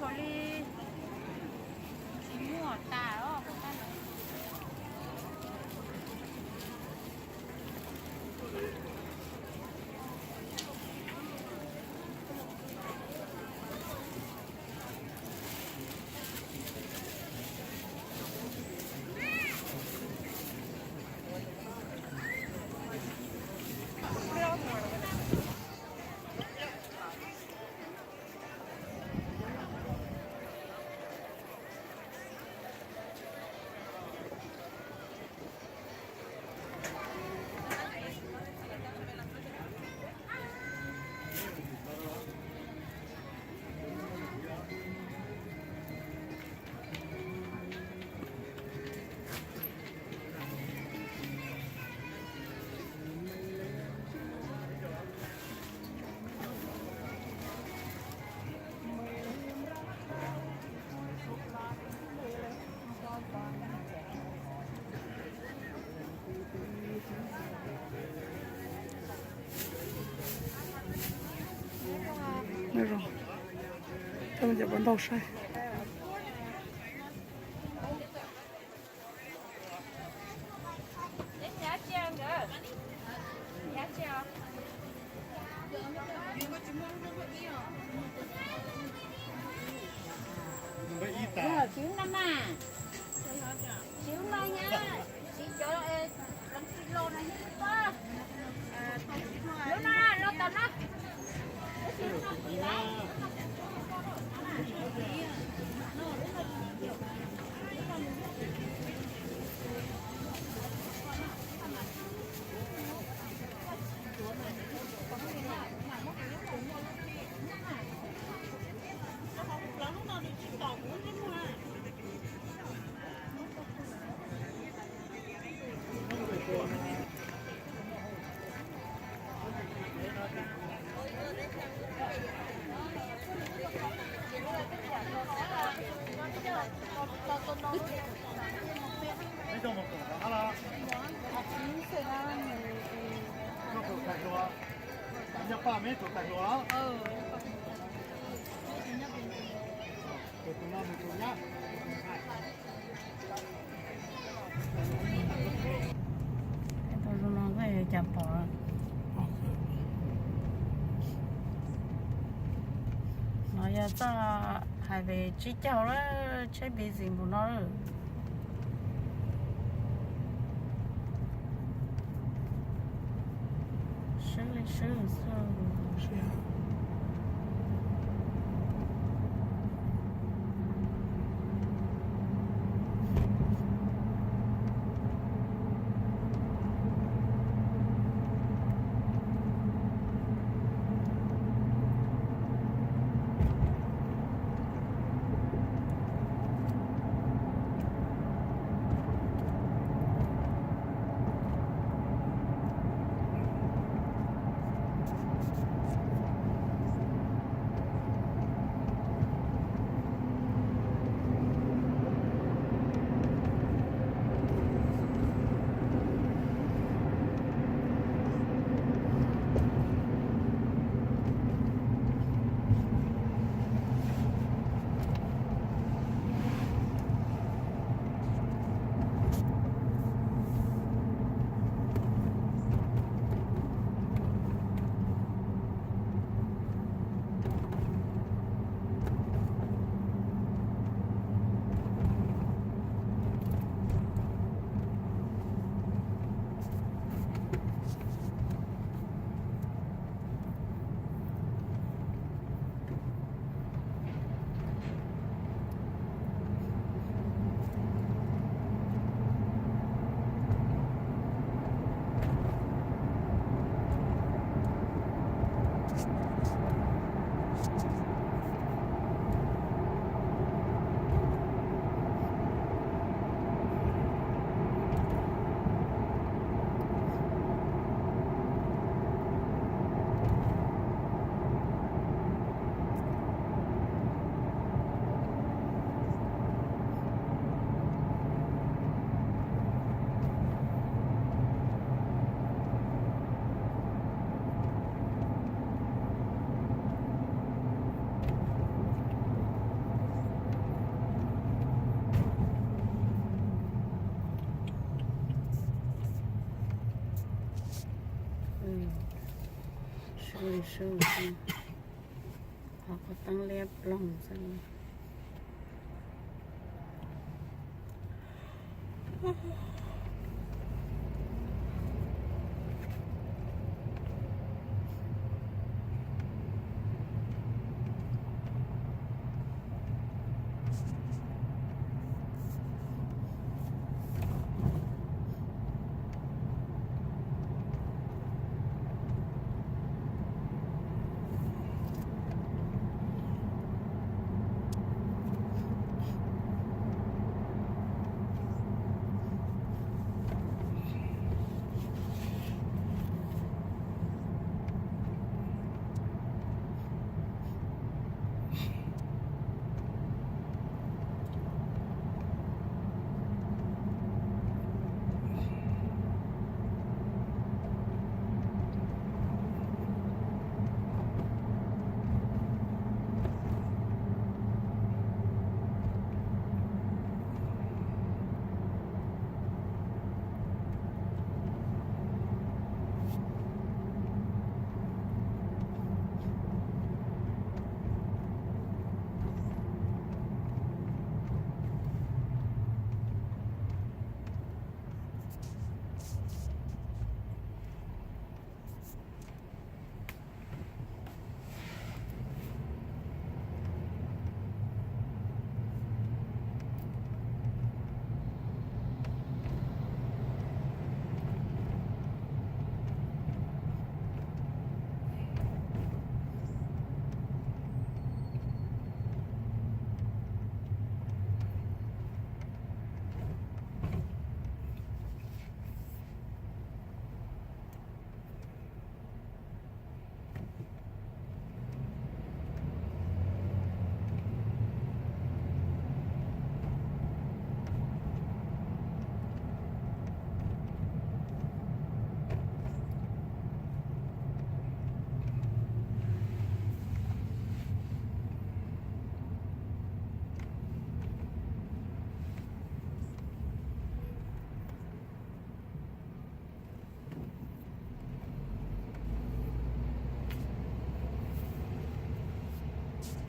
Li tsis muaj tas os. Nyob zoo, coj me nyuam puas ntaug saib. Tsis mas, tsis mas nyab, tsis cov los no, lub no, lub tom no. Tau zoo no koj yuav cas pom. No yog txoj highway tsib caug lawm, tsheb busy npaum no lawm. Swb li swb xwb. Sw li sw, qhov qhov teeb liab ploog xwb.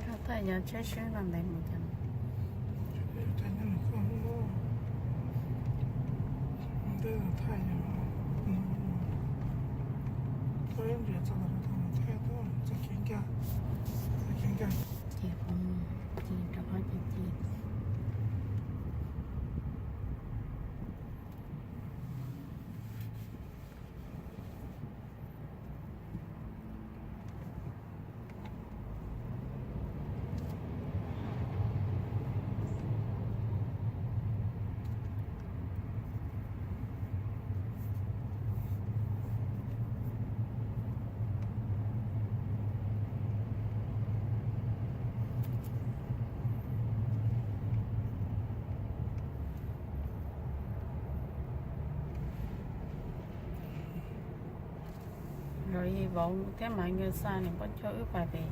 Koj thaij yog tsheb swb no ntev mus cas. Ces, ces rov qab ces, ces. Los yog vauv thiab mas nkawd xa niam Paj Choj wb pais pem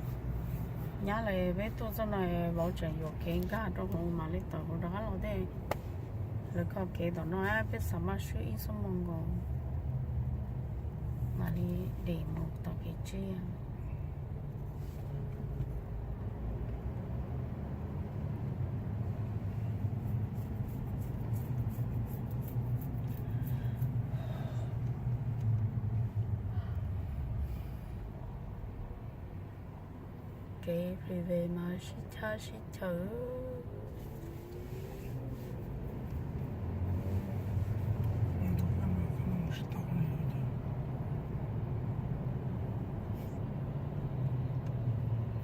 nyab lawm, peb tuaj txog no vauv tseem yuam kev nkag rau hauv mam li tawm hauv rov qab los tej. Lawv kho kev tom no peb xav maj swb ib xuab moos nkaus mam li dim mus tom kev tsiaj. Kev freeway mas sib chab sib chaw.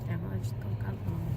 Cas tsis tau kab los.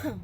Txoj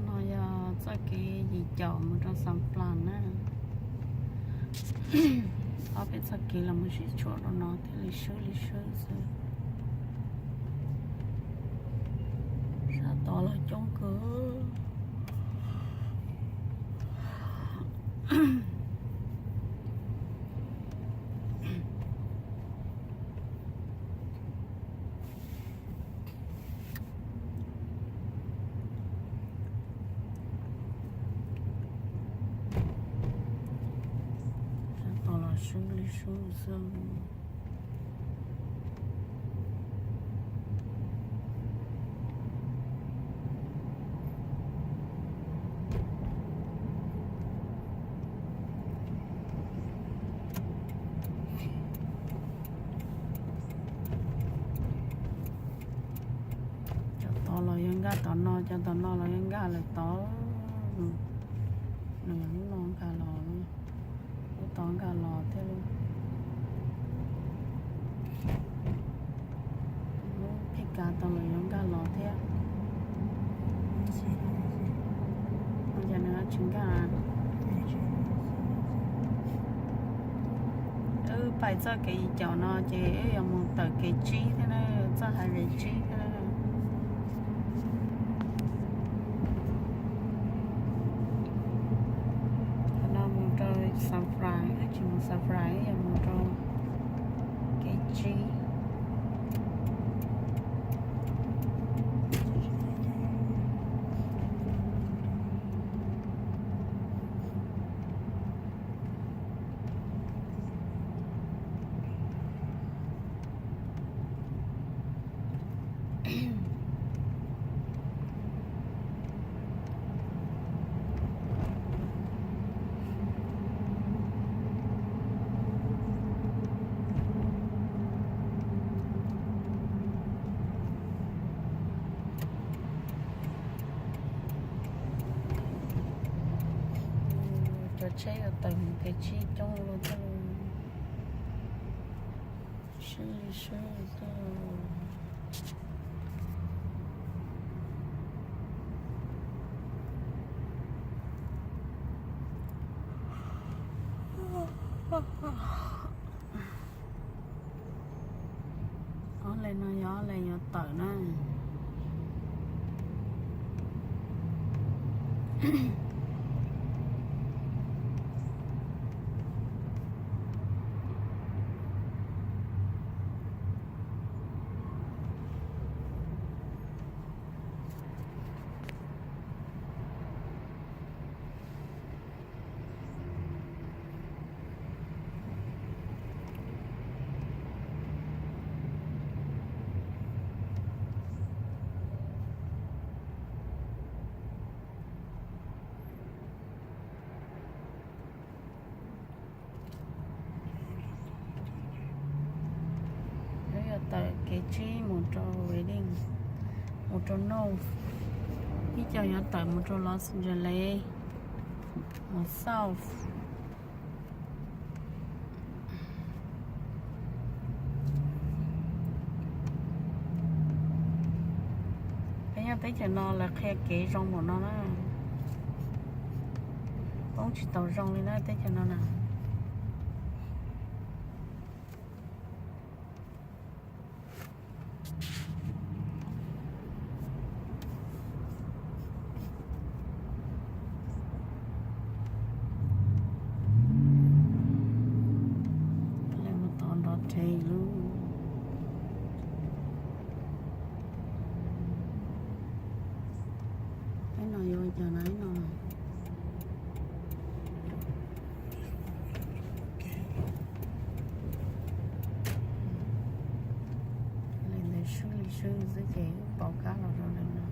no yog txoj kev yim caum mus rau Xas Plas na. Ob peb txoj kev los mus sib tshuam rau no thiaj li swb li swb xwb. Sab tod los coob kawg. Sab tod los swb li swb xwb. Cov tod los yuav nkag tom no, cov tom no los yuav nkag lawm tod. Nws lub no nkag los, lub tod nkag los thiab. Lub phij kav tod los yuav nkag los thiab. Ua cas nws tsis nkag? Wb pais txoj kev yim caum no ces wb yuav mus tawm kev tsib thiab na, txoj highway tsib thiab na. Qhov no mus rau Xas Plas, wb tsis mus Xas Plas, wb yuav mus rau kev tsib. Cov tsheb yuav tawm mus kev tsib coob ua luaj thiab. Sib sib tuaj. Ob leeg no yog ob leeg yuav tawm na. Lawv yuav tawm kev tsib mus rau Redding, mus rau North, ib co yuav tawm mus rau Los Angeles, mus South. Peb nyob teb chaws no lawv qhia kev zoo npaum no na, poob tsis tau zoo li na teb chaws no na. Mus tod nrov rhe lub. Ib no yuav ua cas na ib no. Li ntawd swb li swb xwb ces wb pauv kab los rau li no.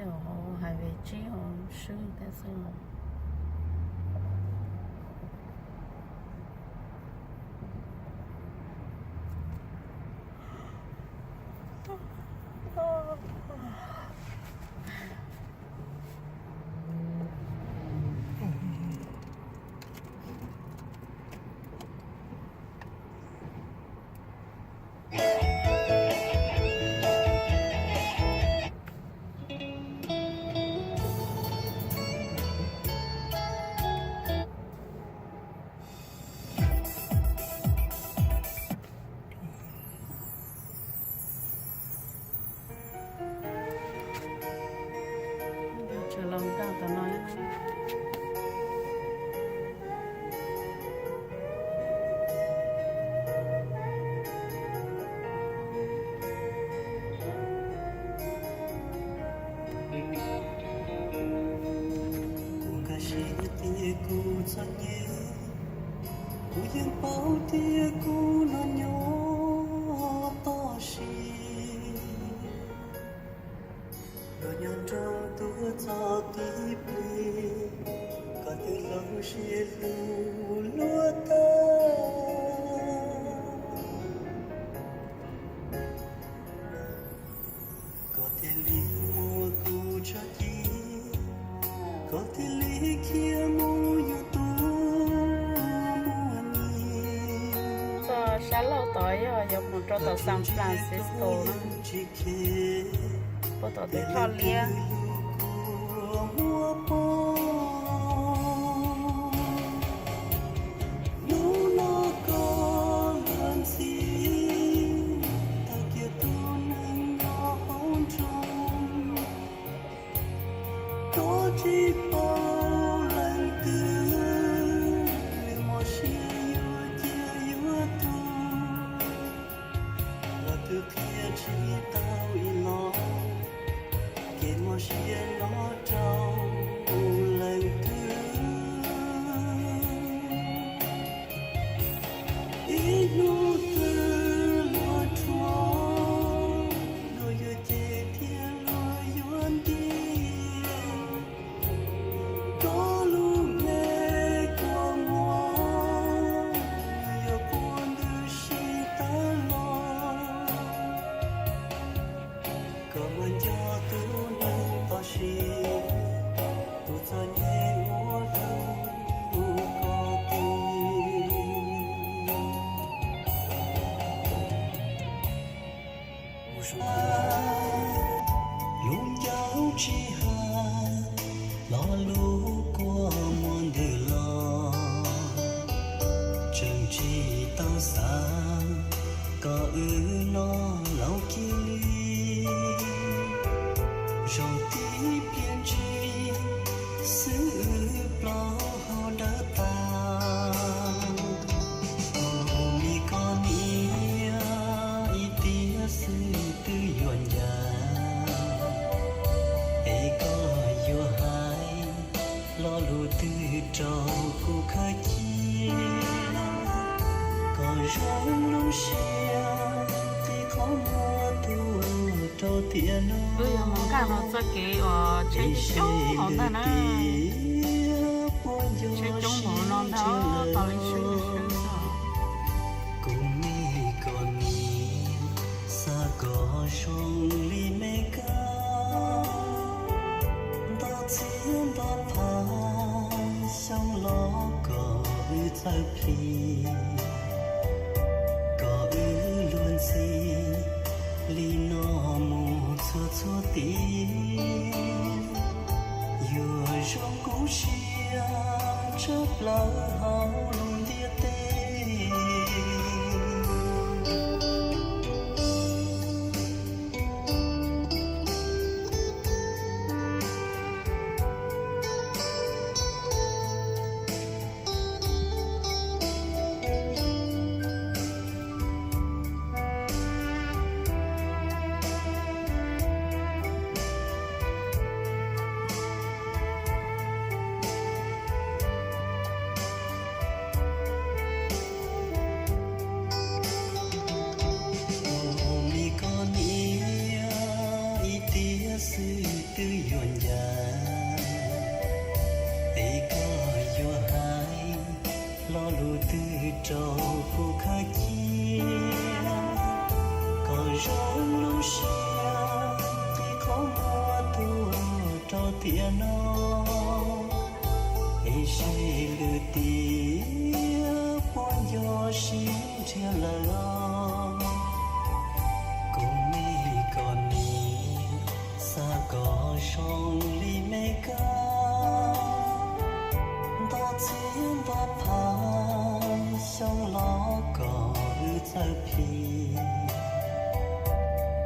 Hais vim tsib hauv swb thiab xwb. Tsuas los tau tom no. Kuv nkag siab tias kuv txom nyem, kuv yeej paub tias kuv hnov nyob toj siab. Los nyob nrog tuaj txog tib pliag, koj twb hloov siab hlub luaj tag. Koj thiaj li muab kuv tso ci, koj thiaj li khiav mus yuav tus muaj nyiaj. Txoj sab laug tod yog yuav mus rau tom San Francisco na. Puag tom tus choj liab. Hnub no koj luag ntxhi, tag kiag tus neeg nyob hauv nroog. Koj tsis paub leej twg, lwm hmo siab yuav ciaj yuav tuag. Los twb qhia tsis tau ib los, kev mob siab no rau leej twg. Ib hnub twg luag rhuav, luag yuav cem thiab luag yuav ntiag. Koj lub npe koj muaj, yuav puag ntws si tawm los. Koj mas nco tus neeg toj siab, tus txom nyem ua hlub koj tiag. Lub ncaus tsis hais, lo lus kua muag ntws los, tseem tsis tau xav kom wb noj laus kiag li. Zaum tib pliag ntsis xwb wb plaub hau dawb tag. Kuv me koj niam, ib tiam xwb twb yuav ncaim, es koj yuav hais lo lus twg rau kuv khawb cia. Kom zoo lub siab qhib qhov muag tuag rau tiam no. Wb yuav mus nkag los txoj kev uas tsheb coob coob hauv ntag na. Tsheb coob hauv no ntag, tos leej swb swb xwb. Kuv me koj niam, xav kom zoo li me kab, nto txhiab nto phav xyoo los kom wb txawj plig, kom wb luag ntxhi li no mus txhua txhua tiam. Yuav zoo kub siab tshaj plaws hauv lub ntiaj teb. Zoo lub siab qhib qhov muag tuaj rau tiam no, es seb lwm tiam puas nco sib nrhiav lawm os. Kuv me koj niam, xav kom zoo li me koj, nto txiv nto phav xyoo los kom wb txawj plhis,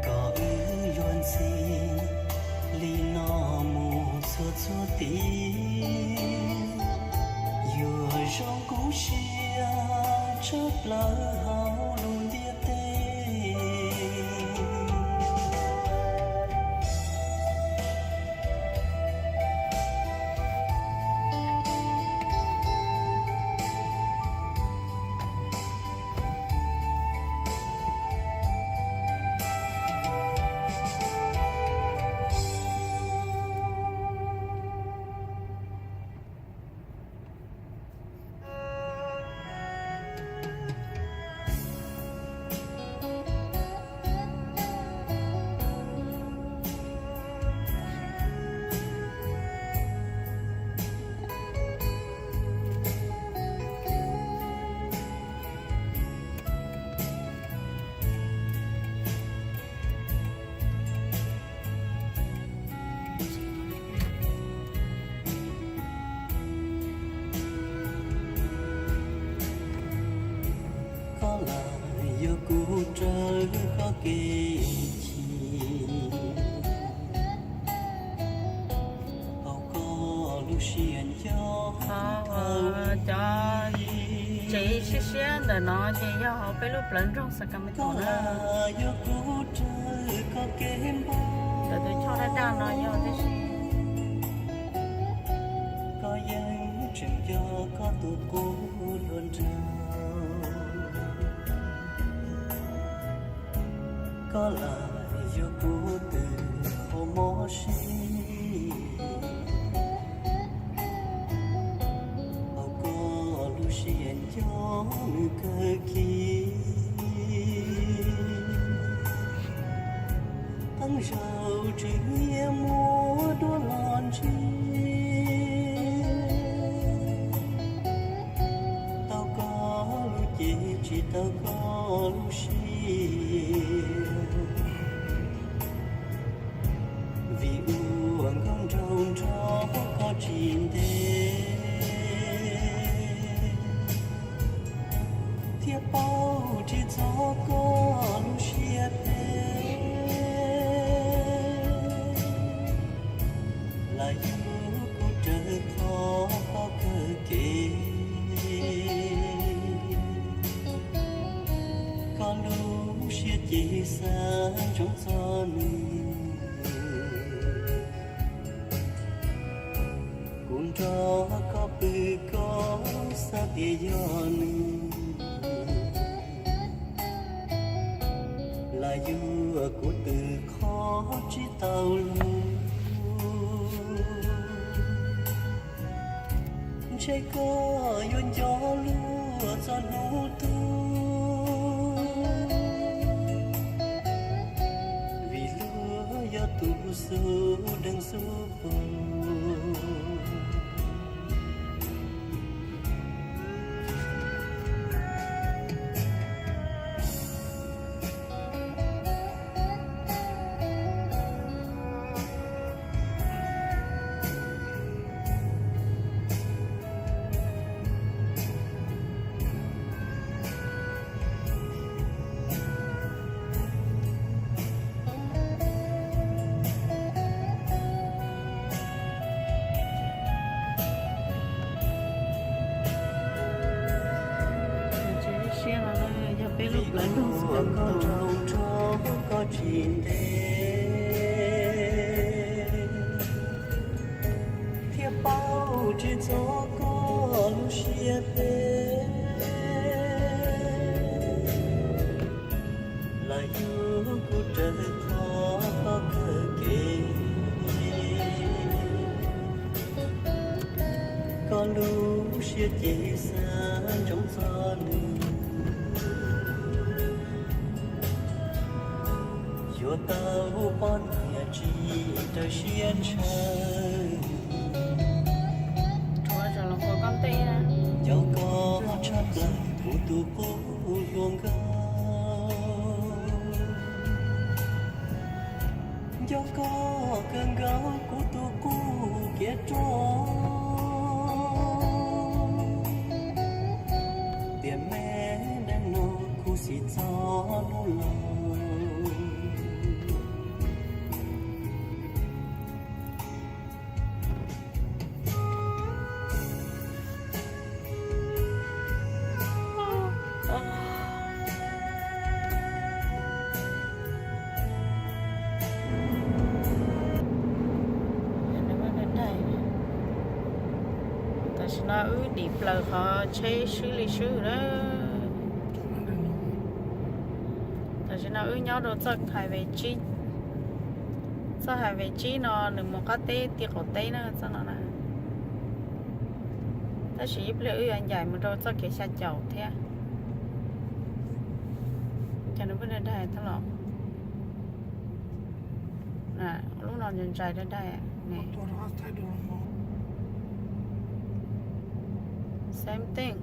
kom wb yuav ntxhi li no mus txhua txhua tim. Yuav zoo kub siab tshaj plaws hauv lub ntiaj teb. Koj lam yog kuv raws koj kev chim, hauv koj lub siab nco. Cov tsev siab siab ntawm no ces yog hauv peb lub plawv nroog Sacramento na. Yog kuv raws koj kev npau, tus choj daj daj no yog tib si. Koj yeej tseem yog koj tus qub hluas nraug. Koj lam yog kuv twb qhov mob siab, hauv koj lub siab nco nws kawg kiag. Qee zaug tseem nyiam muab dua los ntsia, tau koj lub cev tsis tau koj lub siab. Vim ua nkauj nraug nrog koj tsis ntev, thiaj paub tsis txog koj lub siab phem. Lam yug kuv raws qhov koj kawg kev, koj lub siab ces xav ntsoov txog nws. Kuv nrog koj pw koj xav tias yog nws, lam yug kuv twb qhov tsis tau lus. Ntshe koj yuav nco luag txog hnub tuag, vim luag yog tus xub deeg xub pug. Siab no yog peb lub plawv nroog Sacramento. Koj tsis ntev, thiaj paub tsis txog koj lub siab phem. Lam yug kuv raws qhov koj kawg kev, koj lub siab ces xav ntsoov txog nws. Yuav tau poj niam tsis raws siab ntshaw. Rhuav zaum los ua koj ntej na. Nco koj tshaj plaws kuv tus qub hluas nkauj. Nco koj kawg nkaus kuv tus qub kev roj. Tiam me neej no khuv xim txog hnub laus. Tam sim no wb dim plaws qhov tsheb swb li swb na. Tam sim no wb nyob rau txoj highway tsib. Txoj highway tsib no nws mus qab teb ti qaum teb na, txoj no na. Tab sis ib pliag wb yuav ncaim mus rau txoj kev xya caum thiab. Cas nws pheej daig daig thiab los? Lub no ntsais ntsais daig daig ne. Same thing.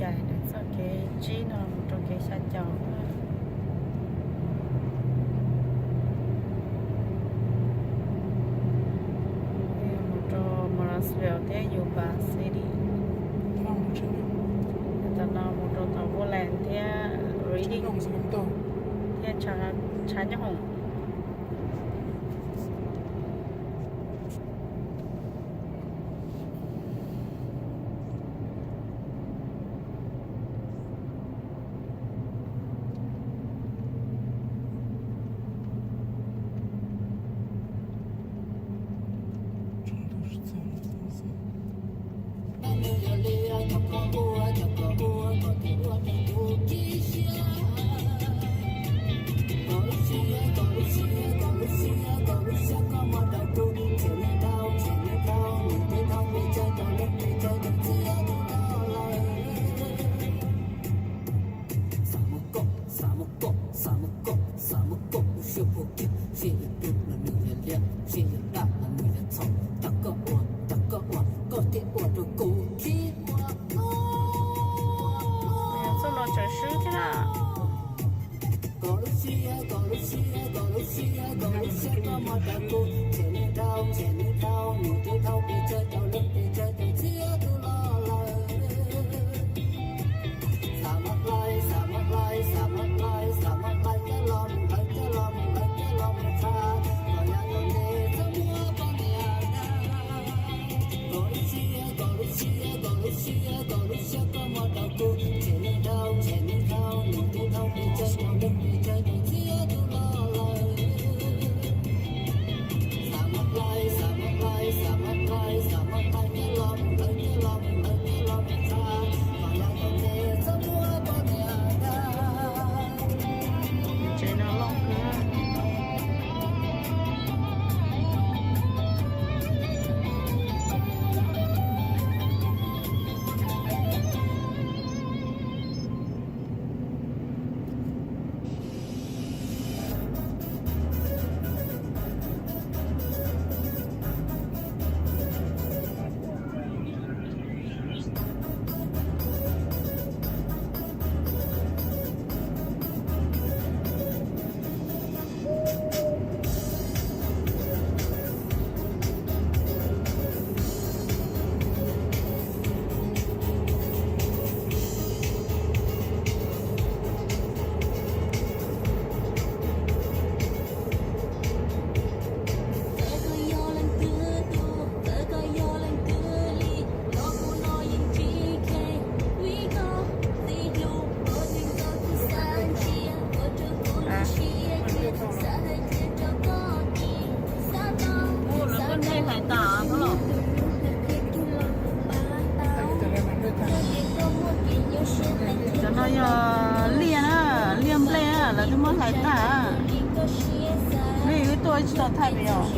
Ncaim txoj kev tsib no mus rau kev xya caum. Mus rau Morrisville thiab Yuba City. Tam no mus rau tom Woodland thiab Reading thiab Tshav Nyooj Hoom. Txoj no tseem swb thiab na. Tsis tau thaij pes os.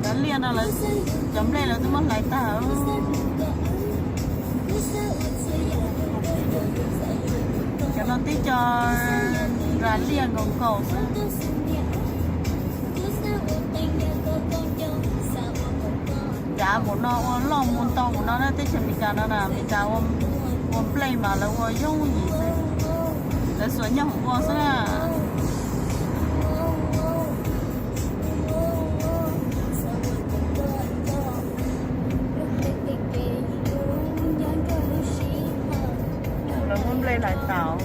Cov liaj no lawv, cov nplej lawv twb muab hlais tag. Cov no tib co nra liaj nkaus nkaus xwb. Nrad npaum no ua loj mus ntau npaum no na, teb chaws Amelikas no na, Amelikas ua nplej mas lawv ua yooj yim xwb, lawv xuas nyoob hoom ua xwb na. Lawv muab nplej hlais tas.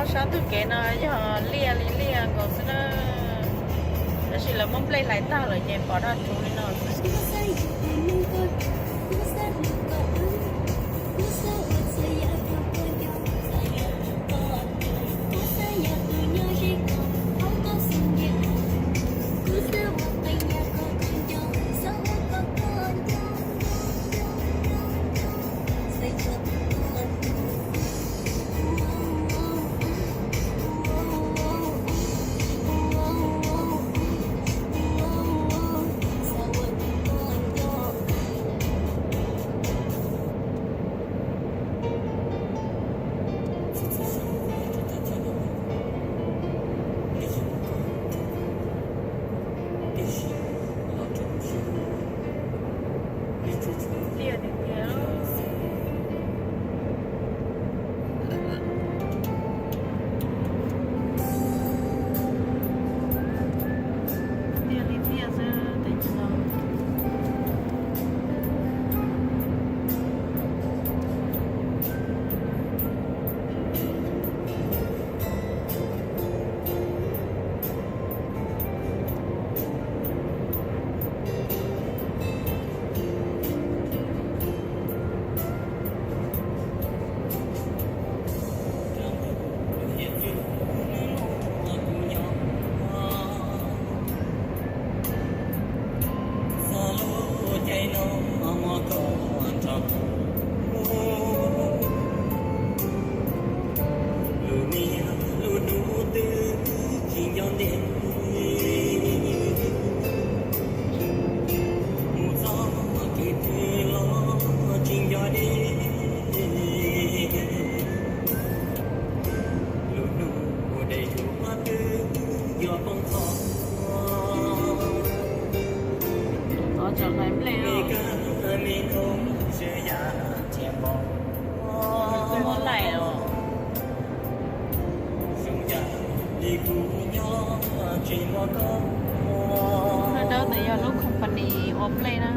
Ob sab ntug kev no yog liaj li liaj nkaus xwb na, tab sis lawv muab nplej hlais tag lawm ces pom daj rhuv li no xwb. Muab laim os. Lub dawb ntawd yog lub company ua nplej na.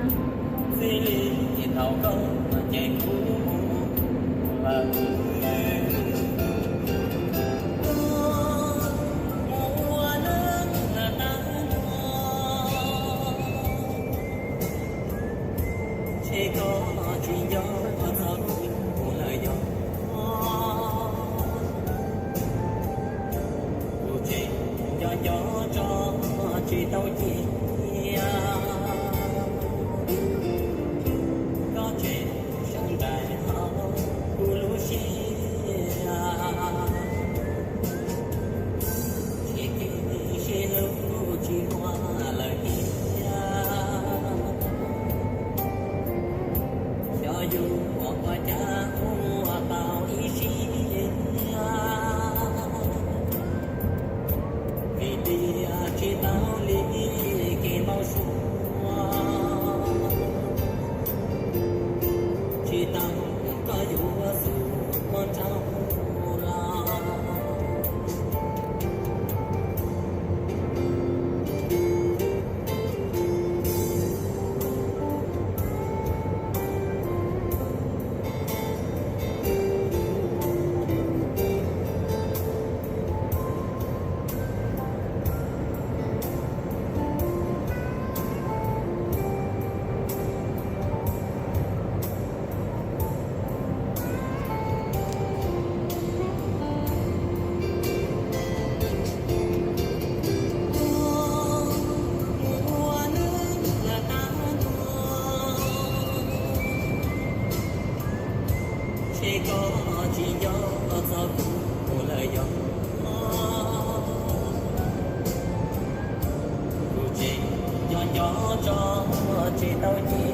Koj tsis nco txog kuv lawm yog, kuv tseem nco nco tso tsis tau cia.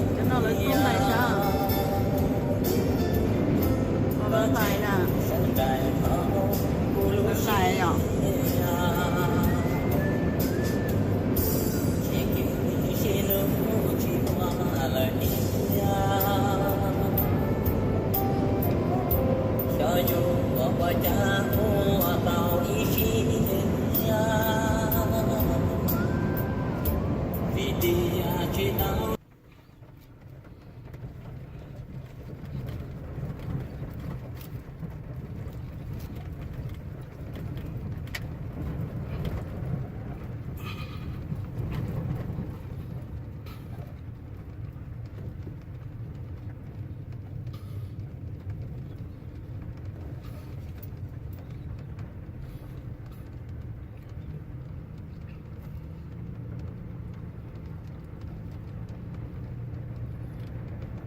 Lawv hlais na, lawv hlais os.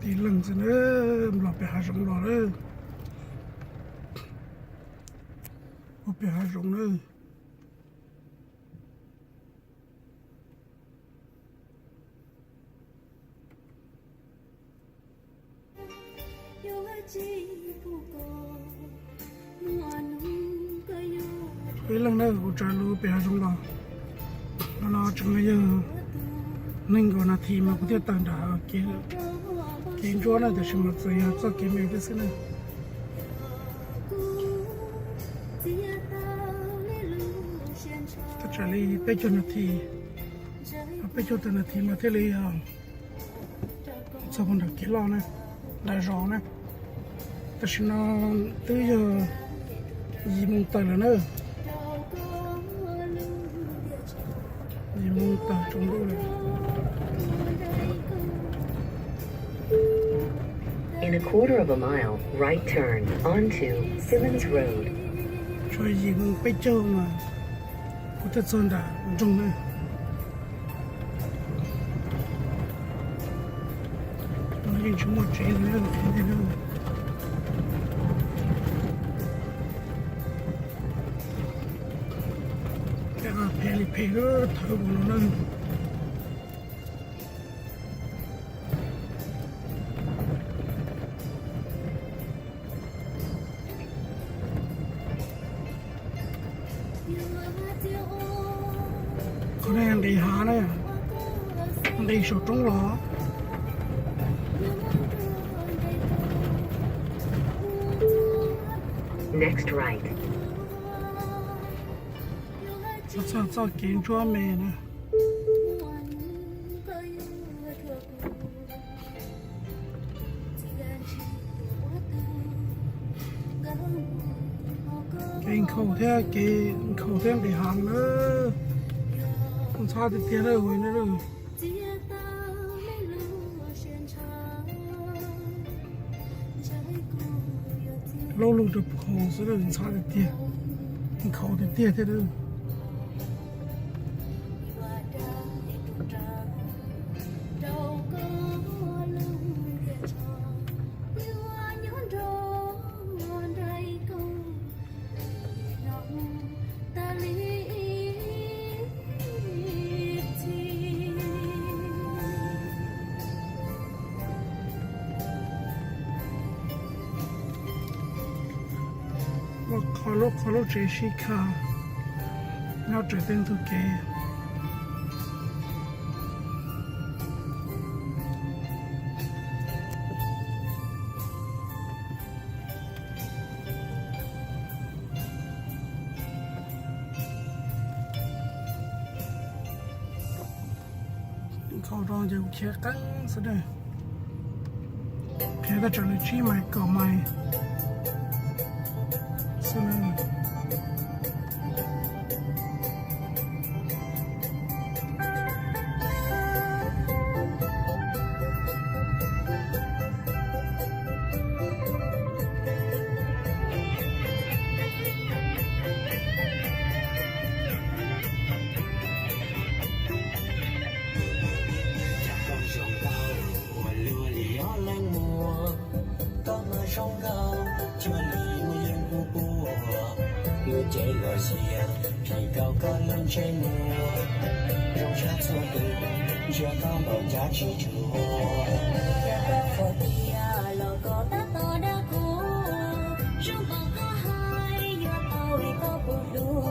Tib leeg xwb na, los pem hav zoov los lawm. Ua pem hav zoov na. Ib leeg na, kuv tsav lub pem hav zoov los. No no tseem yog nees nkaum nas this mas kuv thiaj tawm nram kev ntsuab na, tiam sis mas txawm yog txoj kev me thiab xwb na. Thaj tsam li peb caug nas this, peb caug tawm nas this mas thiaj li txog puag nram kev loj na, nram zos na. Tam sim no twb yog yim moo tawm lawm na. Yim moo tawm tsaus ntuj lawm. In a quarter of a mile, right turn onto Simmons Road. Tshuav yim moo peb caug mas kuv thiaj txog nram nroog na. No yeej tsis muaj tsev li na, qhia tiag na. Phem li phem, thawv npaum no na. Qhov no nqis hav na, nqis saum roob los. Next right. Txog txoj kev ntsuab me na. Kev nkhaus thiab, kev nkhaus thiab nqis hav na. Ntxhab tiag tiag na, ua na. Laub lug rau puag hauv xwb, ntxhab tiag tiag, nkhaus tiag tiag thiab. Ua qhov lub, qhov lub tsev sib kha nyob raws tej ntug kev. Nkhaus rau ces kuv khiav qeeb xwb na. Khiav thaj tsam li tsib mais kaum mais xwb na. Cuag li muaj yeeb hnub puag, lub cev los yiag, phim rau koj lub ntsej muag. Zoo sab txhua tus, ntsia koj npaum cas tsis tshuav. Yog koj qhuas tiag los koj tab tom dag kuv, zoo npaum koj hais yuav tau es koj puas hlub.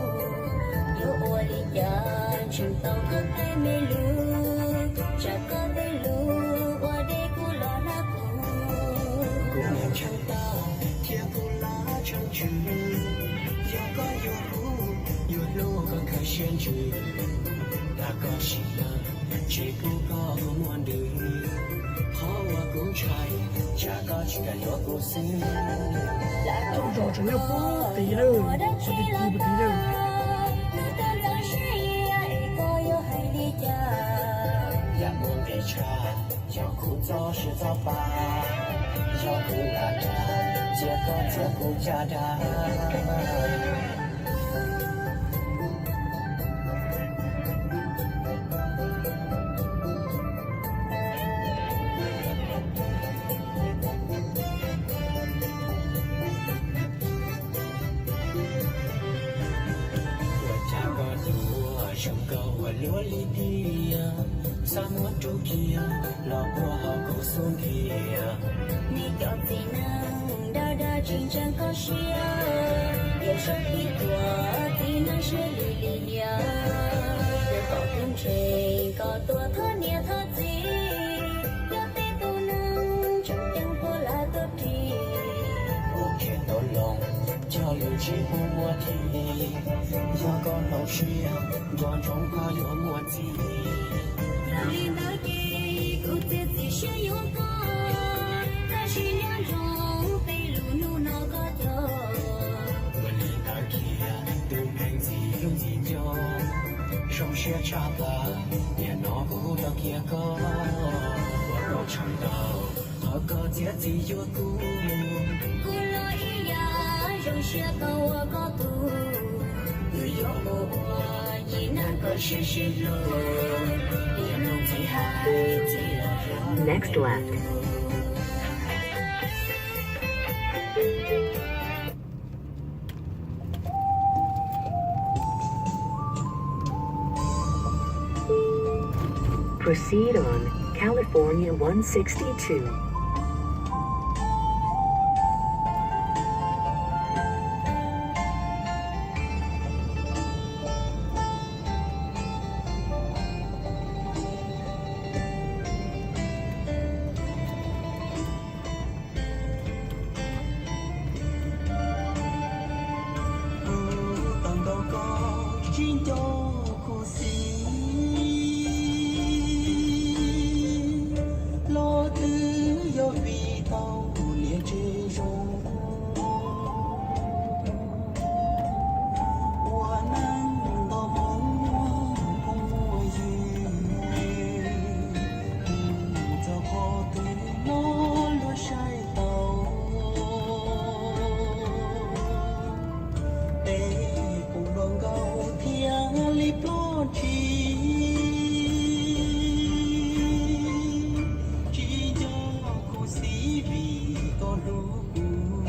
Yuav ua li cas ntseeg tau koj tej me lus, tsam koj tej lus ua deb kuv los hlab kuv. Kuv niag ntshaw tag thiab kuv lab tshaw ntsws, yog koj yuav kuv, yuav hlub koj khaws siab ntsws. Tag koj sim neej, tsis pub koj kuv muaj nws. Qhov uas kuv ntshai, tsam koj tsis kam yuav kuv xwb. Lawv tseem nyob puag tid lawm, puag tid puag tid lawm. Yam muaj nqis tshaj, yog kuv txoj sia txoj pa, yog kuv lam dag, cia koj txiav kuv caj dab. Ua cas koj yuav zoo nkauj ua luaj li tiag, xav muab rub kiag los ua hauv kuv xub ntiag. Nej cov txiv neej dag dag tsis ntseeg koj siab, yog zoo li tuam txiv neej siab lim lim hiam. Yog kom kuv ntseeg koj tuag thov niam thov txiv, yog peb tus neeg tseem ceeb puas lam tuag ris. Ua khiav tau loo, cog lus tsis pub muab thim, yog koj hloov siab, nco ntsoov koj yuav muaj txiv. Yog li ntawd ces kuv txiav txim siab yuav koj, tab sis nco ntsoov tej lus hnub no koj cog. Ua li ntawd kiag tus neeg ntxim hlub ntxim nco, zoo siab tshaj plaws, nim no kuv tau kiag koj. Ua koj tshee ntau, thov koj txiav txim yuav kuv, kuv los ib yam zoo siab tau ua koj tug. Twb yog ua ua yim neeg koj siab sib hlub, niaj hnub txiv hais txiv los zoo. Next left. Proceed on California one sixty-two. Kuv tau ntaus koj tsis nco kuv xwb, los twb yog vim tau niam tsev zoo. Ua neej nto muaj phooj muaj ywg, mus txog qhov twg no luag saib tau. Peb kuj hluas nkauj thiab li ploj ntshis, tsis nco kuv xwb vim koj hlub kuv.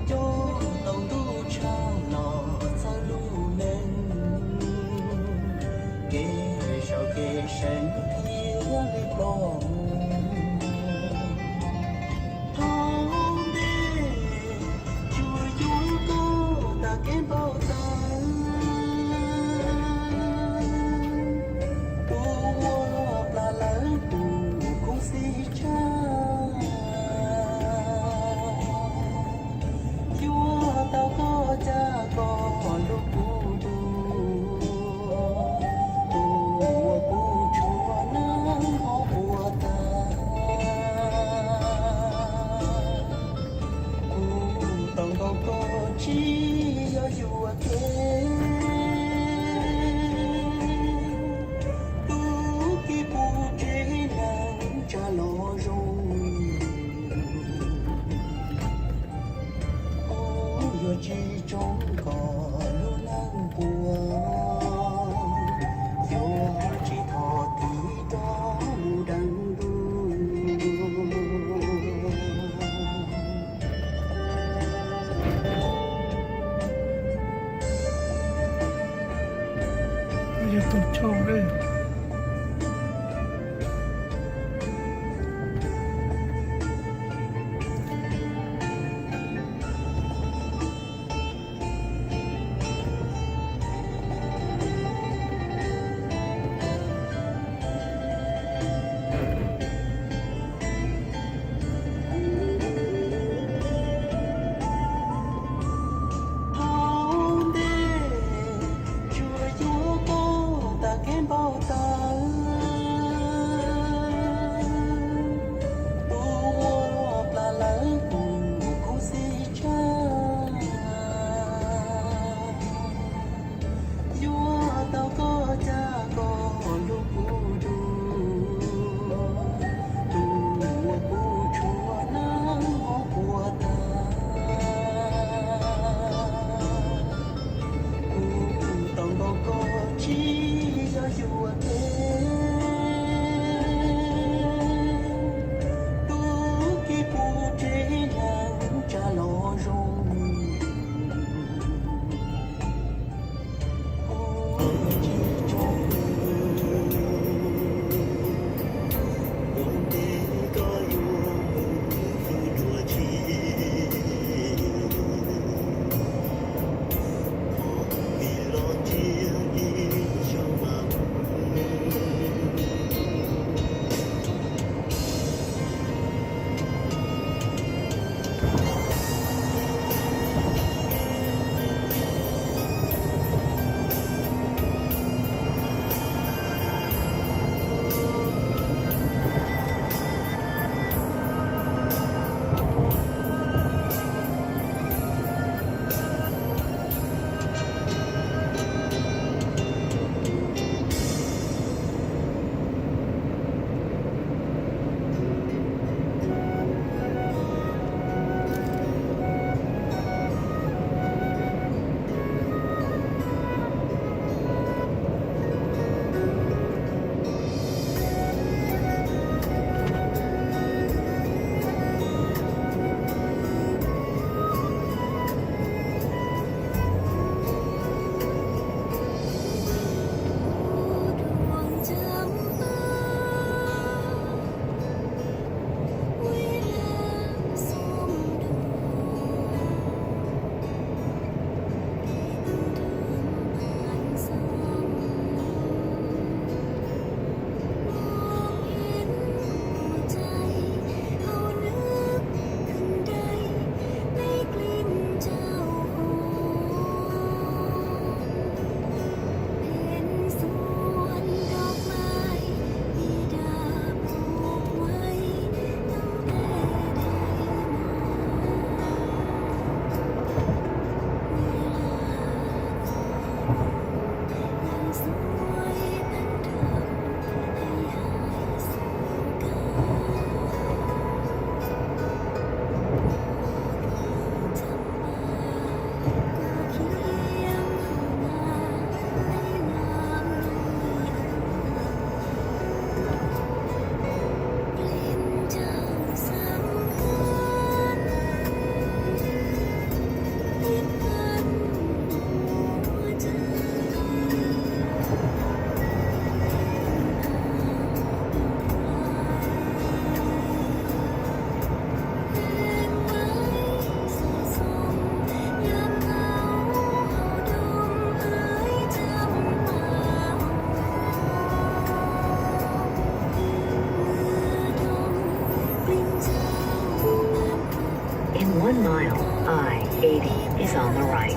Coj tau ntuj tshaj los txhawb lub neej, kev zaum kev seev thiaj li ploj mus. Thaum ntej tsuas yuav koj tag kev npau taws, tus uas plam lawv tus khuv xim tshaj. Yuav tau koj caj koj hlub kuv dua, tus uas kuv tshua neeb ho ua tag. Kuv tau ntaus koj tsis yog yuam kev, tus kev puv tsev neeg tsa los zoo. Kuv yuav tsis tsoo koj lub neej puas, yuav tsis thov tiv rov mus deev ntuj. Mile, I eighty is on the right.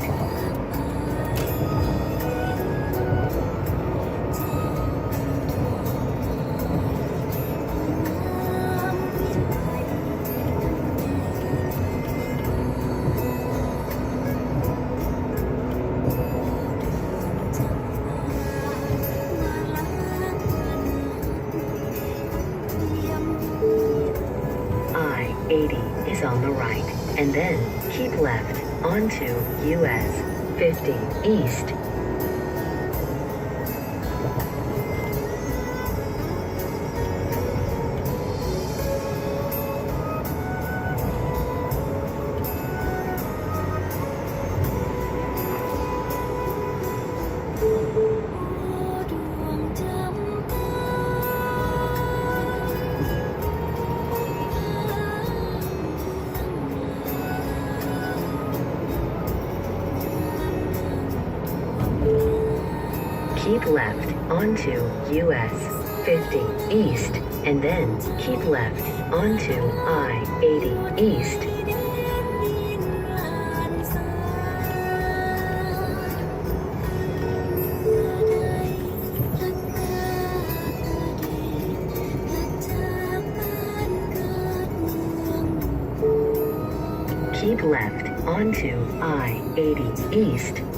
I eighty is on the right, and then keep left onto U S fifty East. Keep left onto U S fifty East, and then keep left onto I eighty East. Keep left onto I eighty East.